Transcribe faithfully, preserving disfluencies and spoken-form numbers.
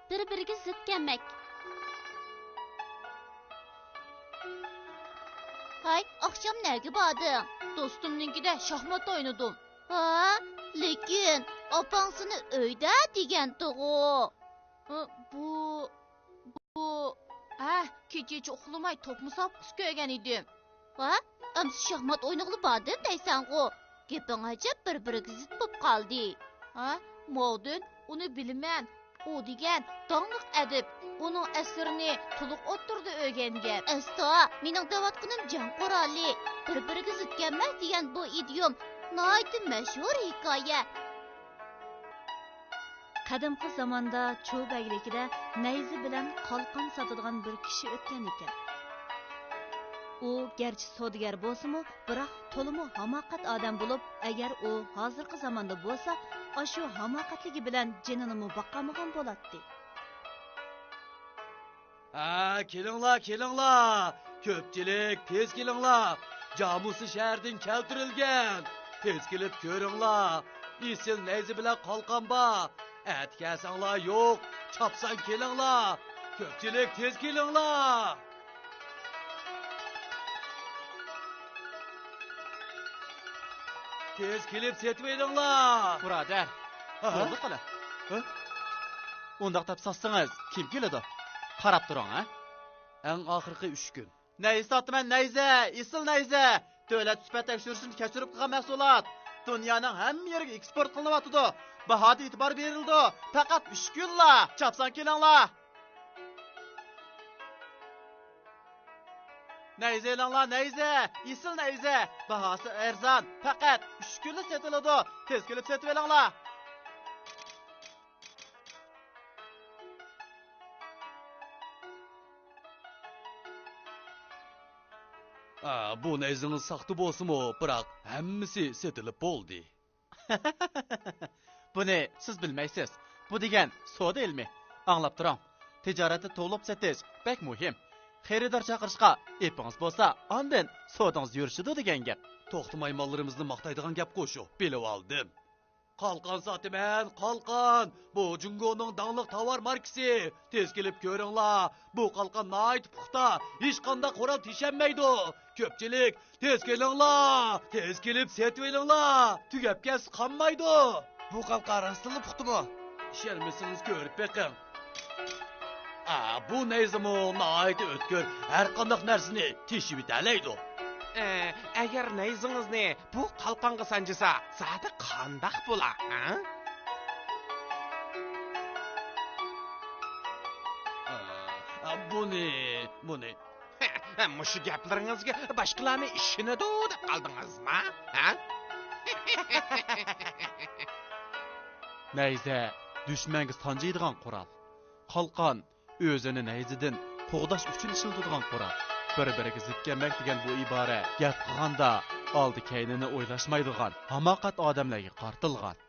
بىر-بىرىگە زىت كەلمەك. ھاي، ئاخشام نەگە باردىڭ؟ دوستۇمنىڭكىدە شاھمات ئوينىدىم. ھا؟ لېكىن ئاپاڭ سېنى ئۆيدە دېگەنتىغۇ. ھە، بۇ، بۇ، ھە، كېچىچە ئۇخلىماي توپ مۇسابىقىسى كۆرگەن ئىدىم. ھە؟ ئەمسە شاھمات ئوينىغىلى باردىم دەيسەنغۇ؟ گېپىڭ ئەجەب بىر-بىرىگە زىت بولۇپ قالدى. ھە؟ ماۋدىن، ئۇنى بىلىمەن. ئۇ دېگەن داڭلىق ئەدىب. ئۇنىڭ ئەسىرىنى تولۇق ئوتتۇرىدا ئۆگەنگەن. ئەستا، مېنىڭ دەۋاتقىنىم جەڭ قورالى. بىر-بىرىگە زىت كەلمەك دېگەن بۇ ئىدىيوم ناھايىتى مەشھۇر ھېكايە. قەدىمكى زاماندا چۇ بەگلىكىدە نەيزە بىلەن قالقان ساتىدىغان بىر كىشى ئۆتكەن ئىكەن. ئۇ گەرچە سودىگەر بولسىمۇ، بىراق تولىمۇ ھاماقەت ئادەم بولۇپ، ئەگەر ئۇ ھازىرقى زاماندا بولسا، ئاشۇ ھاماقەتلىكى بىلەن جېنىنىمۇ باقالمىغان بولاتتى. ھە، كېلىڭلار، كېلىڭلار! كۆپچىلىك، تېز كېلىڭلار! جامۇسى شەھىرىدىن كەلتۈرۈلگەن! تېز كېلىپ كۆرۈڭلار! ئېسىل نەيزە بىلەن قالقان بار! ئەتە كەلسەڭلار يوق، چاپسان كېلىڭلار! كۆپچىلىك، تېز كېلىڭلار! تېز كېلىپ سېتىۋېلىڭلار! بۇرادەر، ھە؟ بولدى قىلە. ھە؟ ئۇنداق دەپ ساتسىڭىز، كىم كېلىدۇ؟ قاراپ تۇرۇڭ، ھە؟ ئەڭ ئاخىرقى ئۈچ كۈن. نەيزە ساتىمەن، نەيزە! ئېسىل نەيزە! دۆلەت سۈپەت تەكشۈرۈشتىن كەچۈرۈپ قىلغان مەھسۇلات! دۇنيانىڭ ھەممە يېرىگە ئېكسپورت قىلىنىۋاتىدۇ! باھادا ئېتىبار بېرىلىدۇ! پەقەت ئۈچ كۈنلا! چاپسان كېلىڭلار! نەيزە ئېلىڭلار، نەيزە! ئېسىل نەيزە! باھاسى ئەرزان، پەقەت ئۈچ كۈنلا سېتىلىدۇ! تېز كېلىپ سېتىۋېلىڭلار! ئا، بۇ نەيزىڭىز ساختا بولسىمۇ، بىراق ھەممىسى سېتىلىپ بولدى. بۇنى سىز بىلمەيسىز. بۇ دېگەن سودا ئىلمى. ئاڭلاپ تۇرۇڭ. تىجارەتتە توۋلاپ سېتىش بەك مۇھىم. خېرىدار چاقىرىشقا ئېپىڭىز بولسا، ئاندىن سودىڭىز يۈرۈشىدۇ دېگەن گەپ. توختىماي ماللىرىمىزنى ماختايدىغان گەپقۇ شۇ، بىلىۋالدىم. قالقان ساتىمەن، قالقان! بۇ جۇڭگونىڭ داڭلىق تاۋار ماركىسى. تېز كېلىپ كۆرۈڭلار، بۇ قالقان ناھايىتى پۇختا، ھېچقانداق قورال تېشەلمەيدۇ. كۆپچىلىك، تېز كېلىڭلار! تېز كېلىپ سېتىۋېلىڭلار! تۈگەپ كەتسە قانمايدۇ. بۇ قالقان راستتىنلا پۇختىمۇ؟ ئىشەنمىسىڭىز كۆرۈپ بېقىڭ. ئا، بۇ نەيزىمۇ ناھايىتى ئۆتكۈر، ھەرقانداق نەرسىنى تېشىۋېتەلەيدۇ. ئە، ئەگەر نەيزىڭىزنى بۇ قالقانغا سانجىسا، زادى قانداق بولا، ھە؟ ئا، بۇنى، بۇنى. مۇشۇ گەپلىرىڭىزگە باشقىلارمۇ ئىشىنىدۇ دەپ قالدىڭىزما، ھە؟ نەيزە دۈشمەنگە سانجىيدىغان قورال. قالقان ئۆزىنى نەيزىدىن قوغداش ئۈچۈن ئىشلىتىدىغان قورال. بىر-بىرىگە زىت كەلمەك دېگەن بۇ ئىبارە، گەپ قىلغاندا، ئالدى-كەينىنى ئويلاشمايدىغان ھاماقەت ئادەملەرگە قارىتىلغان.